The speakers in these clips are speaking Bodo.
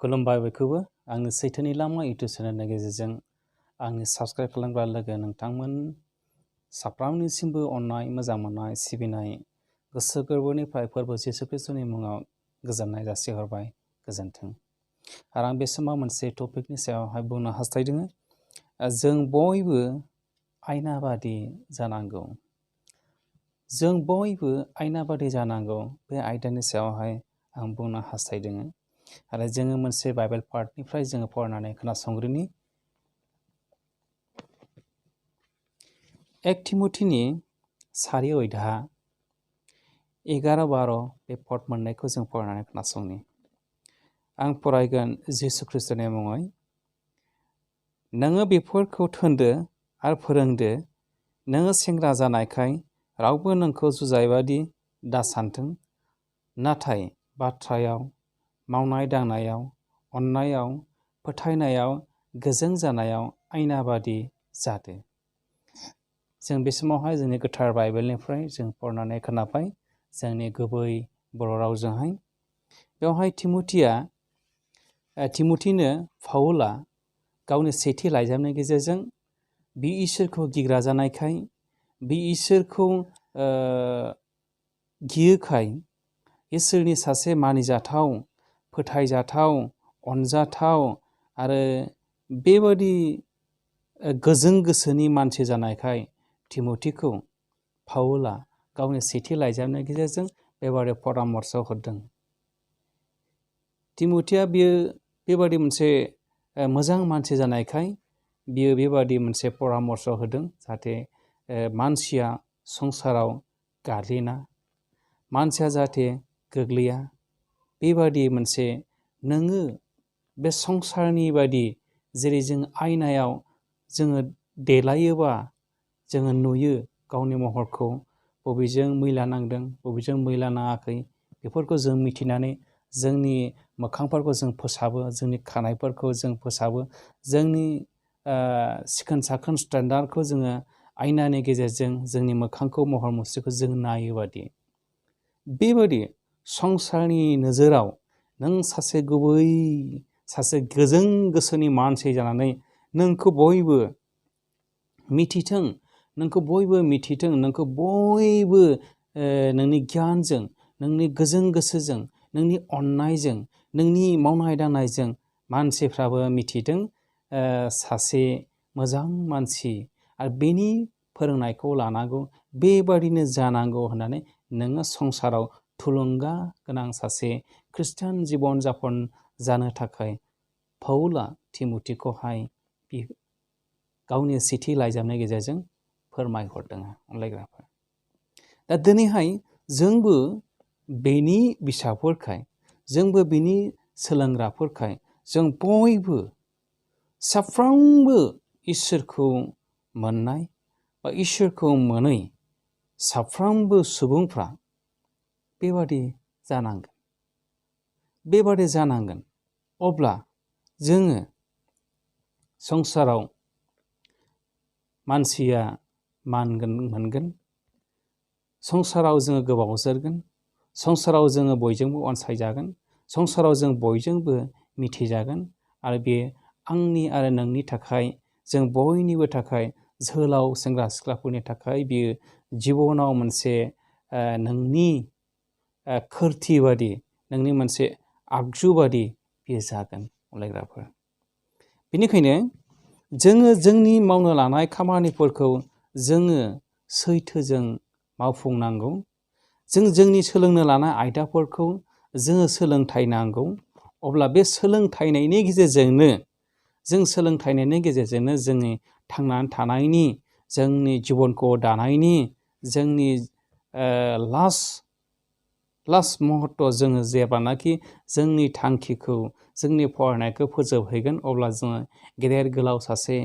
खुलुमबाय बयखौबो आंनि सैथोनि लामा इउटुब चेनेलनि गेजेरजों आंनि साबस्क्राइब खालामग्रा लोगो नोंथांमोन साफ्रोमनिसिमबो अननाय मोजां मोननाय सिबिनाय गोसो गोरबोनिफ्राय फोरबो जिसु ख्रिस्टनि मुङाव गोजोननाय जासिहरबाय गोजोन्थों। आरो आं बे समाव मोनसे टपिकनि सायावहाय बुंनो हास्थायदों। जों बयबो आयना बादि जानांगौ। जों बयबो आयना बादि जानांगौ बे आयदानि सायावहाय आं बुंनो हास्थायदों। आरो जोङो मोनसे बाइबेल पार्टनिफ्राय जोङो फरायनानै खोनासंग्रोनि। 1 थिमथिनि 4 अध्याय 11-12 बे पार्ट मोननायखौ जों फरायनानै खोनासंनि। आं फरायगोन जिसु ख्रिस्टनि मुङै। नोङो बेफोरखौ थोनदो आरो फोरोंदो। नोङो सेंग्रा जानायखाय रावबो नोंखौ जुजाइबादि दासानथों, नाथाय बाथ्रायाव, मावनाय दांनायाव, अननायाव, फोथायनायाव, गोजों जानायाव आयना बादि जादो। जों बे समावहाय जोंनि गोथार बाइबेलनिफ्राय जों फरायनानै खोनाबाय जोंनि गुबै बर' रावजोंहाय। बेवहाय थिमथिनो पाउला गावनि सेथि लाइजामनि गेजेरजों बे इसोरखौ गिग्रा जानायखाय, बे इसोरखौ गियोखाय, इसोरनि सासे मानिजाथाव, फोथायजाथाव, अनजाथाव आरो बेबादि गोजों गोसोनि मानसि जानायखाय थिमथिखौ पाउला गावनि सेथि लाइजामनि गेजेरजों बेबादि परामर्श होदों। थिमथिया बेबादि मोनसे मोजां मानसि जानायखाय बियो बेबादि मोनसे परामर्श होदों जाहाथे मानसिया संसाराव गादलिना, मानसिया जाहाथे गोग्लैया। बेबादि मोनसे नोङो बे संसारनि बादि जेरै जों आयनायाव जोङो देलायोबा जोङो नुयो गावनि महरखौ, बबेजों मैला नांदों बबेजों मैला नाङाखै बेफोरखौ जों मिथिनानै जोंनि मोखांफोरखौ जों फोसाबो, जोंनि खानायफोरखौ जों फोसाबो, जोंनि सिखोन साखोन स्टेन्डार्डखौ जोङो आयनानि गेजेरजों जोंनि मोखांखौ महर मुस्रिखौ जों नायोबादि बेबादि संसारनि नोजोराव नों सासे गुबै सासे गोजों गोसोनि मानसि जानानै नोंखौ बयबो मिथिथों, नोंखौ बयबो नोंनि गियानजों, नोंनि गोजों गोसोजों, नोंनि अननायजों, नोंनि मावनाय दांनायजों मानसिफ्राबो मिथिथों सासे मोजां मानसि आरो बेनि फोरोंनायखौ लानांगौ, बेबादिनो जानांगौ होननानै नोङो संसाराव थुलुंगा गोनां सासे ख्रिस्टान जिबन जापन जानो थाखाय पाउला थिमथिखौहाय गावनि सेथि लाइजामनि गेजेरजों फोरमायहरदों। अनलायग्राफोर, दा दिनैहाय जोंबो बेनि बिसाफोरखाय, जोंबो बेनि सोलोंग्राफोरखाय जों बयबो साफ्रोमबो इसोरखौ मोननाय बा इसोरखौ मोनै साफ्रोमबो सुबुंफ्रा बेबादि जानांगोन। अब्ला जोङो संसाराव मानसिया मान मोनगोन, संसाराव जोङो गोबाव जोरगोन, संसाराव जोङो बयजोंबो अनसायजागोन, संसाराव जों बयजोंबो मिथिजागोन। आरो बे आंनि आरो नोंनि थाखाय, जों बयनिबो थाखाय, जोहोलाव सेंग्रा सिख्लाफोरनि थाखाय बियो जिबनाव मोनसे नोंनि खोरथि बादि, नोंनि मोनसे आगजु बादि बियो जागोन। अनलायग्राफोर, बेनिखायनो जोङो जोंनि मावनो लानाय खामानिफोरखौ जोङो सैथोजों मावफुंनांगौ। जों जोंनि सोलोंनो लानाय आयदाफोरखौ जोङो सोलोंथायनांगौ। अब्ला बे सोलोंथायनायनि गेजेरजोंनो जोंनि थांनानै थानायनि, जोंनि जिबनखौ दानायनि, जोंनि लास्ट महत्त जोङो जेब्लानाखि जोंनि थांखिखौ, जोंनि फरायनायखौ फोजोबहैगोन, अब्ला जोङो गेदेर गोलाव सासे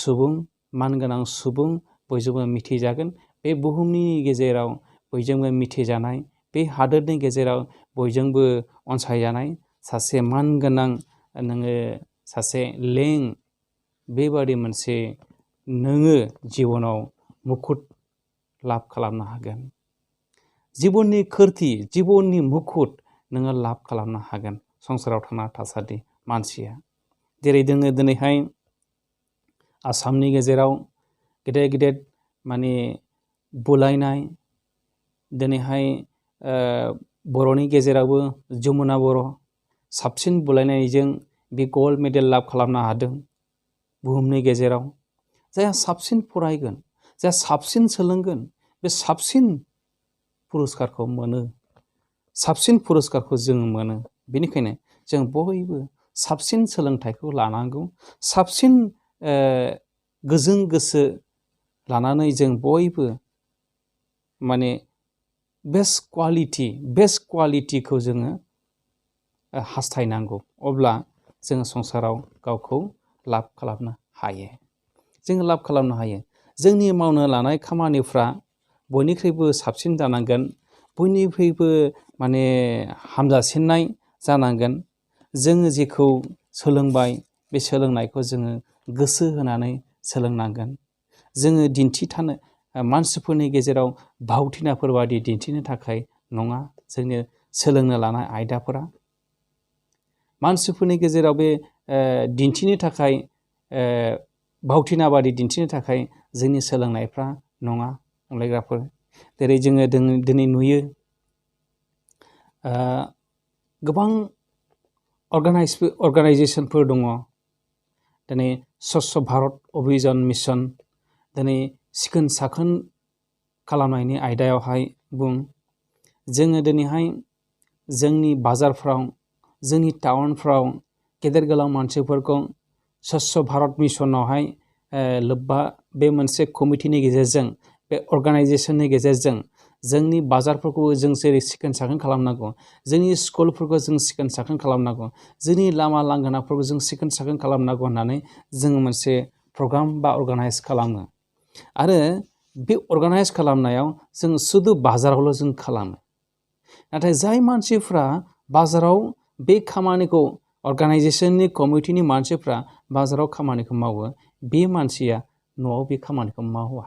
सुबुं, मानगोनां सुबुं, बयजोंबो मिथिजागोन। बे बुहुमनि गेजेराव बयजोंबो मिथिजानाय, बे हादोरनि गेजेराव बयजोंबो अनसायजानाय सासे मानगोनां नोङो सासे बेबादि मोनसे नोङो जिबनाव मुकुट लाभ खालामनो हागोन। जिबननि खोरथि, जिबननि मुकुट, नोङो लाब खालामनो हागोन संसाराव थांना थासान्दि मानसिया। जेरै जोङो दिनैहाय आसामनि गेजेराव गेदेर गेदेर माने बुलायनाय, दिनैहाय बर'नि गेजेरावबो जमुना बर' साबसिन बुलायनायजों बे गल्ड मेडेल लाब खालामनो हादों बुहुमनि गेजेराव। जायहा साबसिन फरायगोन, जायहा साबसिन सोलोंगोन, बे साबसिन पुरस्कारखौ मोनो, साबसिन पुरस्कारखौ जों मोनो। बेनिखायनो जों बयबो साबसिन सोलोंथाइखौ लानांगौ, साबसिन गोजों गोसो लानानै जों बयबो माने बेस्ट क्वालिटिखौ जोङो हास्थायनांगौ। अब्ला जोङो संसाराव गावखौ लाब खालामनो हायो। जोङो लाब खालामनो हायो। जोंनि मावनो लानाय खामानिफ्रा बयनिख्रुइबो साबसिन जानांगोन, बयनिख्रुइबो माने हामजासिननाय जानांगोन। जोङो जेखौ सोलोंबाय बे सोलोंनायखौ जोङो गोसो होनानै सोलोंनांगोन। जोङो मानसिफोरनि गेजेराव भावथिनाफोर बादि दिन्थिनो थाखाय नङा जोंनि सोलोंनो लानाय आयदाफोरा। मानसिफोरनि गेजेराव बे दिन्थिनो थाखाय भावथिना बादि दिन्थिनो थाखाय जोंनि सोलोंनायफ्रा नङा अनलायग्राफोर। जेरै जोङो दिनै नुयो गोबां अर्गानाइजेसनफोर दङ। दिनै स्वच्छ भारत अभियान मिशन, दिनै सिखोन साखोन खालामनायनि आयदायावहाय बुं, जोङो दिनैहाय जोंनि बाजारफ्राव, जोंनि टाउनफ्राव गेदेर गोलाव मानसिफोरखौ स्वच्छ भारत मिशनावहाय लोब्बा बे मोनसे कमिटिनि गेजेरजों, बे अर्गानाइजेसननि गेजेरजों जोंनि बाजारफोरखौ जों जेरै सिखोन साखोन खालामनांगौ, जोंनि स्कुलफोरखौ जों सिखोन साखोन खालामनांगौ, जोंनि लामा लांगोनाफोरखौ जों सिखोन साखोन खालामनांगौ होननानै जोङो मोनसे प्रग्राम बा अर्गानाइज खालामो। आरो बे अर्गानाइज खालामनायाव जों सुदु बाजारावल' जों खालामो। नाथाय जाय मानसिफ्रा बाजाराव बे खामानिखौ, अर्गानाइजेसननि कमिटिनि मानसिफ्रा बाजाराव खामानिखौ मावो, बे मानसिया न'आव बे खामानिखौ मावा।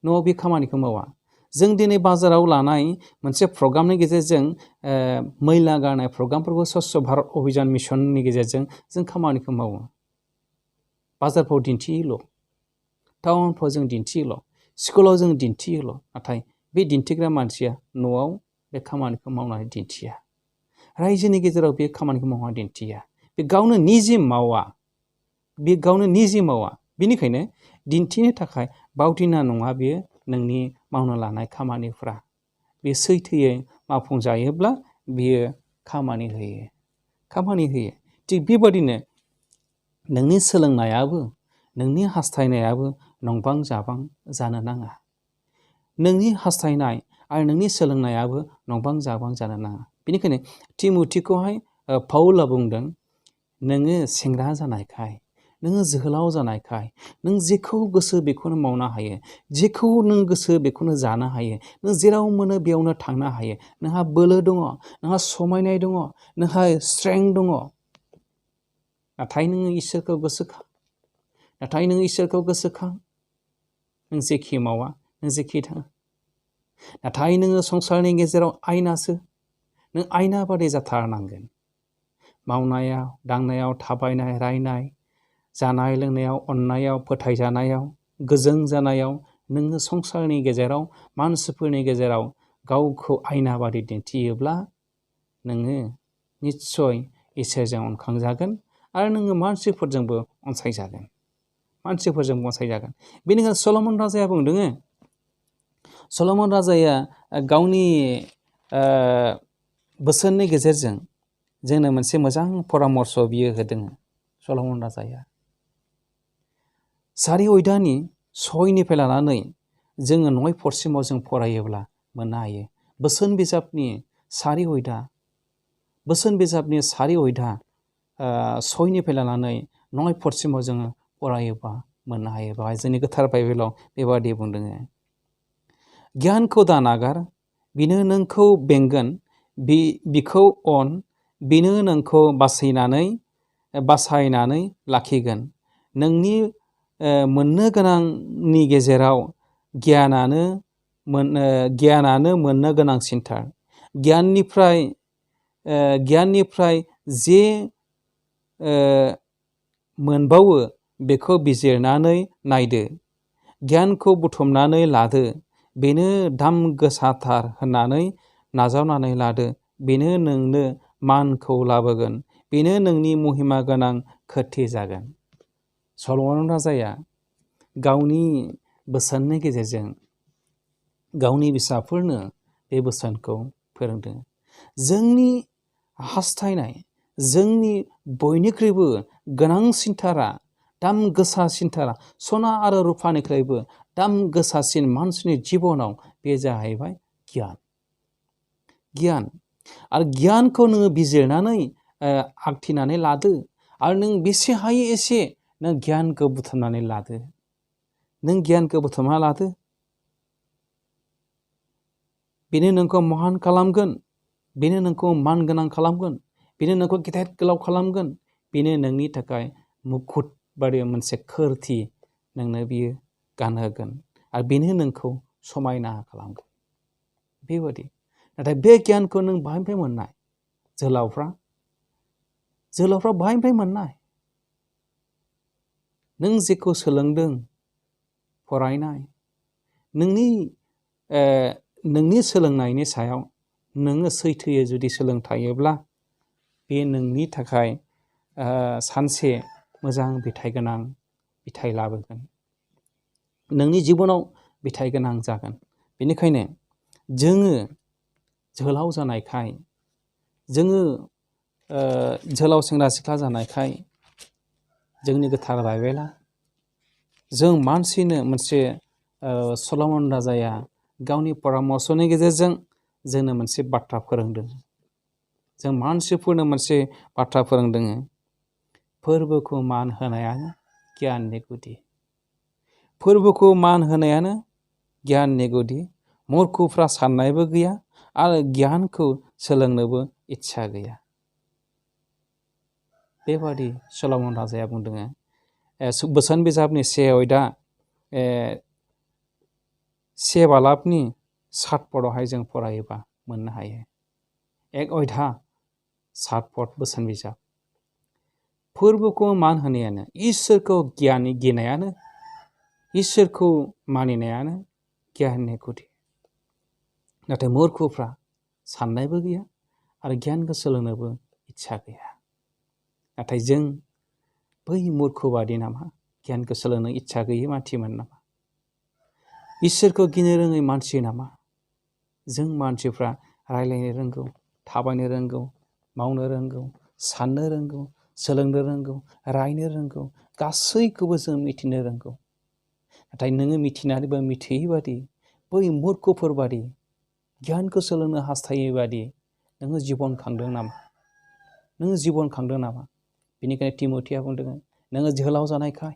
न'आव बे खामानिखौ मावा। जों दिनै बाजाराव लानाय मोनसे प्रग्रामनि गेजेरजों मैला गारनाय प्रग्रामफोरखौ स्वच्छ भारत अभियान मिशननि गेजेरजों जों खामानिखौ मावो। बाजारफ्राव दिन्थियोल', टाउनफ्राव जों दिन्थियोल', स्कुलाव जों दिन्थियोल', नाथाय बे दिन्थिग्रा मानसिया न'आव बे खामानिखौ मावनानै दिन्थिया। रायजोनि गेजेराव बे खामानिखौ मावनानै दिन्थिया। बे गावनो निजे मावा। बेनिखायनो दिन्थिनो थाखाय बावथिना नङा बेयो नोंनि मावनो लानाय खामानिफ्रा। बे सैथोयै मावफुंजायोब्ला बियो खामानि होयो। थिग बेबादिनो नोंनि सोलोंनायाबो, नोंनि हास्थायनायाबो नंबां जाबां जानो नाङा। नोंनि हास्थायनाय आरो नोंनि सोलोंनायाबो नंबां जाबां जानो नाङा। बेनिखायनो तिमथिखौहाय पाउला बुंदों, नोङो सेंग्रा जानायखाय, नोङो जोहोलाव जानायखाय, नों जेखौ गोसो बेखौनो मावनो हायो, जेखौ नों गोसो बेखौनो जानो हायो, नों जेराव मोनो बेयावनो थांनो हायो, नोंहा बोलो दङ, नोंहा समायनाय दङ, नोंहा स्ट्रेंथ दङ। नाथाय नों इसोरखौ गोसोखां, नों जेखि मावा, नों जेखि थाङा। नाथाय नोङो संसारनि गेजेराव आयनासो, नों आयना बादि जाथारनांगोन। मावनायाव दांनायाव, थाबायनाय रायनाय, जानाय लोंनायाव, अननायाव, फोथायजानायाव, गोजों जानायाव नोङो संसारनि गेजेराव, मानसिफोरनि गेजेराव गावखौ आयना बादि दिन्थियोब्ला नोङो निस्सय इसोरजों अनखांजागोन आरो नोङो मानसिफोरजोंबो अनसायजागोन। बेनिखायनो सल'मन राजाया बुंदों, सल'मन राजाया गावनि बोसोननि गेजेरजों जोंनो मोनसे मोजां परामर्श बियो होदों। सल'मन राजाया 4 अयदानि 6निफ्राय लानानै जोङो 9 फरसिमाव जों फरायोब्ला मोननो हायो। बोसोन बिजाबनि 4 अयदा, 6निफ्राय लानानै 9 फरसिमाव जोङो फरायोबा मोननो हायो। बेवहाय जोंनि गोथार बाइबेलाव बेबादि बुंदों, गियानखौ दानागार, बिनो नोंखौ बेंगोन, बिखौ अन, बिनो नोंखौ बासायनानै लाखिगोन। नोंनि मोननो गोनांनि गेजेराव गियानानो मोननो गोनांसिनथार। गियाननिफ्राय जे मोनबावो बेखौ बिजिरनानै नायदो। गियानखौ बुथुमनानै लादो। बेनो दाम गोसाथार होननानै नाजावनानै लादो। बेनो नोंनो मानखौ लाबोगोन। बेनो नोंनि महिमा गोनां खोथि जागोन। सल'मन राजाया गावनि बोसोननि गेजेरजों गावनि फिसाफोरनो बे बोसोनखौ फोरोंदों। जोंनि हास्थायनाय, जोंनि बयनिख्रुइबो गोनांसिनथारा, दाम गोसासिनथारा, सना आरो रुफानिख्रुइबो दाम गोसासिन मानसिनि जिबनाव बे जाहैबाय गियान। आरो गियानखौ नोङो बिजिरनानै आखिनानै लादो। आरो नों बेसे हायो एसे नों गियानखौ बुथुमनानै लादो। नों गियानखौ बुथुमना लादो। बेनो नोंखौ महान खालामगोन। बेनो नोंखौ मान गोनां खालामगोन। बेनो नोंखौ गेदेर गोलाव खालामगोन। बेनो नोंनि थाखाय मुकुट बादि मोनसे खोरथि नोंनो बियो गानहोगोन। आरो बेनो नोंखौ समायना खालामगोन। बेबादि। नाथाय बे गियानखौ नों बहानिफ्राय मोननाय? जोहोलावफ्रा बहानिफ्राय मोननाय? नों जेखौ सोलोंदों फरायनाय, नोंनि सोलोंनायनि सायाव नोङो सैथोयै जुदि सोलोंथायोब्ला बे नोंनि थाखाय सानसे मोजां फिथाइ गोनां फिथाइ लाबोगोन। नोंनि जिबनाव फिथाइ गोनां जागोन। बेनिखायनो जोङो जोहोलाव जानायखाय, जोङो जोहोलाव सेंग्रा सिख्ला जानायखाय जोंनि गोथार बाइबेला जों मानसिनो मोनसे सल'मन राजाया गावनि परामर्शनि गेजेरजों जोंनो मोनसे बाथ्रा फोरोंदों। जों मानसिफोरनो मोनसे बाथ्रा फोरोंदों। फोरबोखौ मान होनायानो गियाननि गुदि। फोरबोखौ मान होनायानो गियाननि गुदि। मूर्खफ्रा साननायबो गैया आरो गियानखौ सोलोंनोबो इच्छा गैया। बेबादि सल'मन राजाया बुंदों। बोसोन बिजाबनि 1 बालाबनि 7 पदआवहाय जों फरायोबा मोननो हायो। 1 अध्याय 7 पद बोसोन बिजाब। फोरबोखौ मान होनायानो, इसोरखौ गिनायानो, इसोरखौ मानिनायानो गियाननि गुदि। नाथाय मूर्खफ्रा साननायबो गैया आरो गियानखौ सोलोंनोबो इच्छा गैया। नाथाय जों बै मूर्खबादि नामा? गियानखौ सोलोंनो इच्छा गैयै मानसिमोन नामा? इसोरखौ गिनो रोङै मानसि नामा? जों मानसिफ्रा रायलायनो रोंगौ, थाबायनो रोंगौ, मावनो रोंगौ, साननो रोंगौ, सोलोंनो रोंगौ, रायनो रोंगौ, गासैखौबो जों मिथिनो रोंगौ। नाथाय नोङो मिथिनानैबो मिथियै बादि, बै मूर्खफोरबादि, गियानखौ सोलोंनो हास्थायै बादि नोङो जिबन खांदों नामा? नोङो जिबन खांदों नामा? बेनिखायनो तिमथिया बुंदों, नोङो जोहोलाव जानायखाय,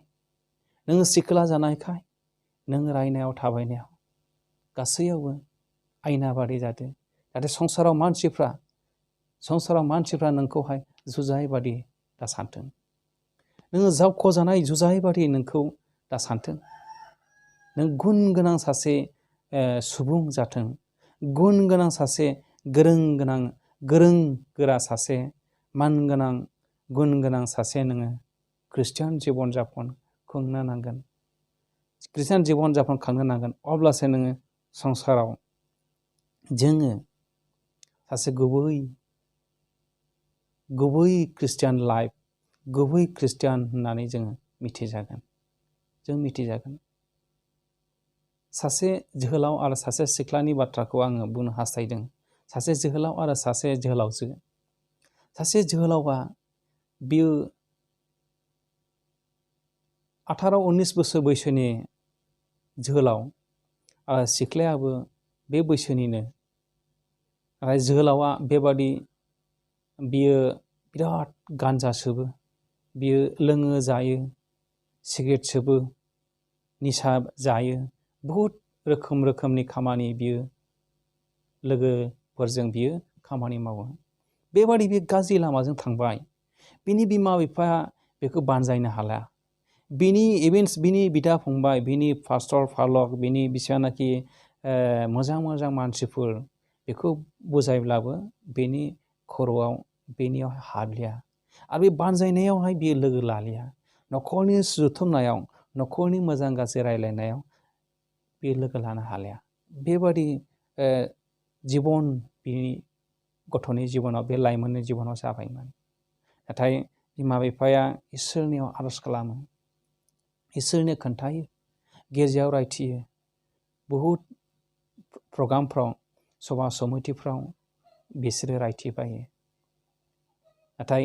नोङो सिख्ला जानायखाय, नों रायनायाव थाबायनायाव गासैयावबो आयना बादि जादों। नाथाय संसाराव मानसिफ्रा नोंखौहाय जुजाय बादि दा सानथों। नोङो जावख'जानाय जुजाय बादि नोंखौ दा सानथों। नों गुन गोनां सासे सुबुं जाथों। गुन गोनां सासे गोरों गोरा सासे मान गोनां, गुन गोनां सासे नोङो ख्रिस्टियान जिबन जापन खुंनो नांगोन। ख्रिस्टियान जिबन जापन खांनो नांगोन। अब्लासो नोङो संसाराव जोङो सासे गुबै ख्रिस्टियान लाइफ, गुबै ख्रिस्टियान होननानै जोङो मिथिजागोन। जों मिथिजागोन। सासे जोहोलाव आरो सासे सिख्लानि बाथ्राखौ आङो बुंनो हास्थायदों। सासे जोहोलाव आरो सासे जोहोलावजो। सासे जोहोलावा बियो 18-19 बोसोर बैसोनि जोहोलाव आरो सिख्लायाबो बे बैसोनिनो। आरो जोहोलावा बेबादि बियो बिराद गान्जा सोबो, बियो लोङो जायो, सिगारेट सोबो, निसा जायो, बहुद रोखोमनि खामानि बियो लोगोफोरजों बियो खामानि मावो। बेबादि बे गाज्रि लामाजों थांबाय। बिनि बिमा बिफाया बेखौ बानजायनो हाला। बिनि बिदा फंबाय, बिनि पास्टर फालक, बिनि बिसिबांनाखि मोजां मानसिफोर बेखौ बुजायब्लाबो बेनि खर'आव बेनियाव हाबलिया आरो बे बानजायनायावहाय बियो लोगो लालिया न'खरनि जुथुमनायाव न'खरनि मोजां गाज्रि रायलायनायाव बियो लोगो लानो हालिया बेबादि जिबन बिनि गथ'नि जिबनाव बे लाइमोननि जिबनाव जाबायमोन नाथाय बिमा बिफाया इसोरनियाव आर'ज खालामो इसोरनो खोन्थायो गिर्जायाव रायथियो बहुद प्रग्रामफ्राव सभा समितिफ्राव बिसोरो रायथिबायो नाथाय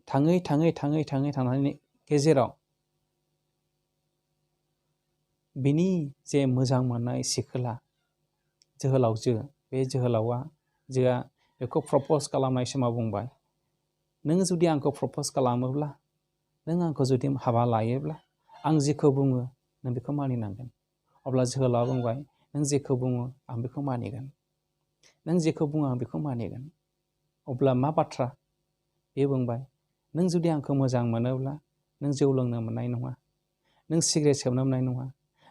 थाङै गेजेराव बिनि जे मोजां मोननाय सिखोला जोहोलावजो बे जोहोलावा जोआ बेखौ प्रप'ज खालामनाय समाव बुंबाय नों जुदि आंखौ प्रप'ज खालामोब्ला नों आंखौ जुदि हाबा लायोब्ला आं जेखौ बुङो नों बेखौ मानिनांगोन अब्ला जोहोलावा बुंबाय नों जेखौ बुङो आं बेखौ मानिगोन नों जेखौ बुङो आं बेखौ मानिगोन अब्ला मा बाथ्रा बे बुंबाय नों जुदि आंखौ मोजां मोनोब्ला नों जौ लोंनो मोननाय नङा नों सिगारेट सोबनो मोननाय नङा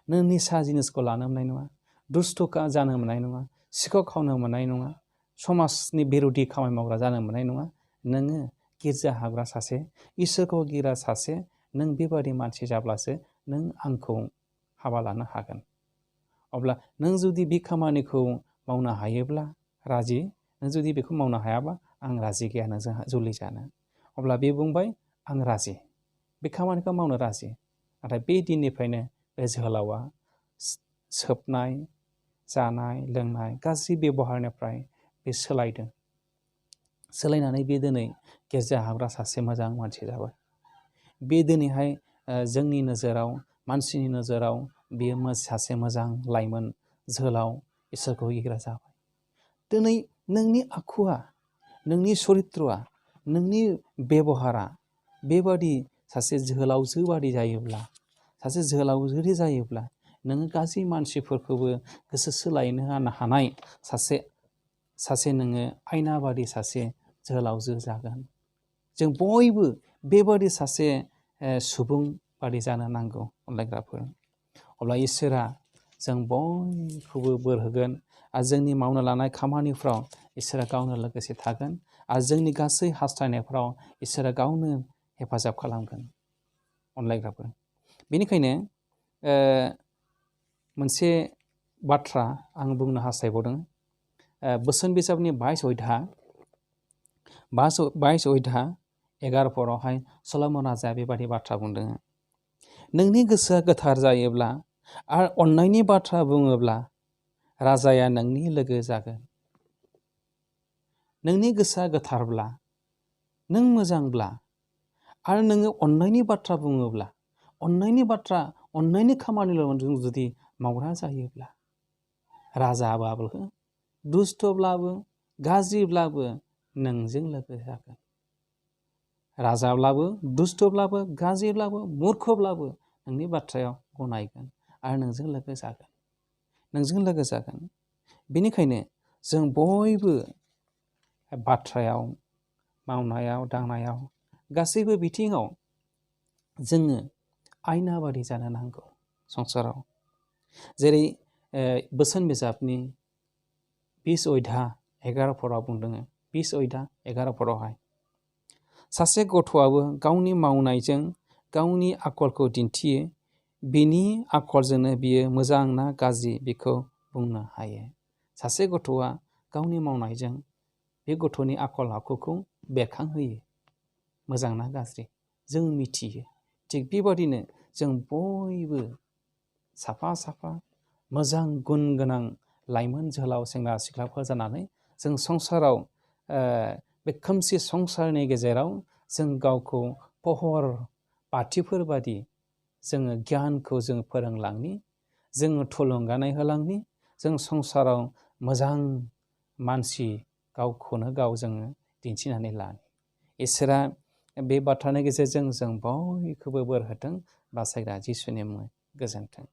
नों निसा जिनिसखौ लानो मोननाय नङा दुस्थ'खा जानो मोननाय नङा सिखाव खावनो मोननाय नङा समाजनि बिरोधि खामानि मावग्रा जानो मोननाय नङा नोङो गिर्जा हाबग्रा सासे इसोरखौ गिग्रा सासे नों बेबादि मानसि जाब्लासो नों आंखौ हाबा लानो हागोन अब्ला नों जुदि बे खामानिखौ मावनो हायोब्ला राजि नों जुदि बेखौ मावनो हायाबा आं राजि गैया नोंजों जुलि जानो अब्ला बे बुंबाय आं राजि बे खामानिखौ मावनो राजि नाथाय बे दिननिफ्रायनो बे जोहोलावा सोबनाय जानाय लोंनाय गाज्रि बेबहारनिफ्राय बे सोलायदों सोलायनानै बे दिनै गिर्जा हाबग्रा सासे मोजां मानसि जाबाय बे दिनैहाय जोंनि नोजोराव मानसिनि नोजोराव बियो सासे मोजां लाइमोन जोहोलाव इसोरखौ गिग्रा जाबाय दिनै नोंनि आखुआ नोंनि सरित्रआ नोंनि बेबहारा बेबादि सासे जोहोलावजो बादि जायोब्ला सासे जोहोलावजोरि जायोब्ला नोङो गासै मानसिफोरखौबो गोसो सोलायनो हानाय सासे नोङो आयना बादि सासे जोहोलावजो जागोन जों बयबो बेबादि सासे सुबुं बादि जानो नांगौ अनलायग्राफोर अब्ला इसोरा जों बयखौबो बोर होगोन आरो जोंनि मावनो लानाय खामानिफ्राव इसोरा गावनो लोगोसे थागोन आरो जोंनि गासै हास्थायनायफ्राव इसोरा गावनो हेफाजाब खालामगोन अनलायग्राफोर बेनिखायनो मोनसे बाथ्रा आं बुंनो हास्थायबावदों बोसोन बिजाबनि 22 अध्याय 11 परावहाय सल'मन राजाया बेबादि बाथ्रा बुंदों नोंनि गोसोआ गोथार जायोब्ला आरो अननायनि बाथ्रा बुङोब्ला राजाया नोंनि लोगो जागोन नोंनि गोसोआ गोथारब्ला नों मोजांब्ला आरो नोङो अननायनि बाथ्रा बुङोब्ला अननायनि खामानिल' जों जुदि मावग्रा जायोब्ला राजाबाबो दुस्थ'ब्लाबो गाज्रिब्लाबो नोंजों लोगो जागोन राजाब्लाबो दुस्थ'ब्लाबो गाज्रिब्लाबो मूर्खब्लाबो नोंनि बाथ्रायाव गनायगोन आरो नोंजों लोगो जागोन बेनिखायनो जों बयबो बाथ्रायाव मावनायाव दांनायाव गासैबो बिथिङाव जोङो आयना बादि जानो नांगौ संसाराव जेरै बोसोन बिजाबनि 20 अध्याय 11 पराव बुंदों 20 अध्याय 11 परावहाय सासे गथ'आबो गावनि मावनायजों गावनि आखलखौ दिन्थियो बिनि आखलजोंनो बियो मोजां ना गाज्रि बेखौ बुंनो हायो सासे गथ'आ गावनि मावनायजों बे गथ'नि आखल आखुखौ बेरखांहोयो मोजां ना गाज्रि जों मिथियो थिग बेबादिनो जों बयबो साफा मोजां गुन गोनां लाइमोन जोहोलाव सेंग्रा सिख्लाफोर जानानै जों संसाराव बे खोमसि संसारनि गेजेराव जों गावखौ पहर बाथिफोर बादि जोङो गियानखौ जों फोरोंलांनि जोङो थुलुंगानाय होलांनि जों संसाराव मोजां मानसि गावखौनो गाव जोङो दिन्थिनानै लानि इसोरा बे बाथ्रानि गेजेरजों जों बयखौबो बोर होथों बासायग्रा जिसुनि मुङै गोजोन्थों।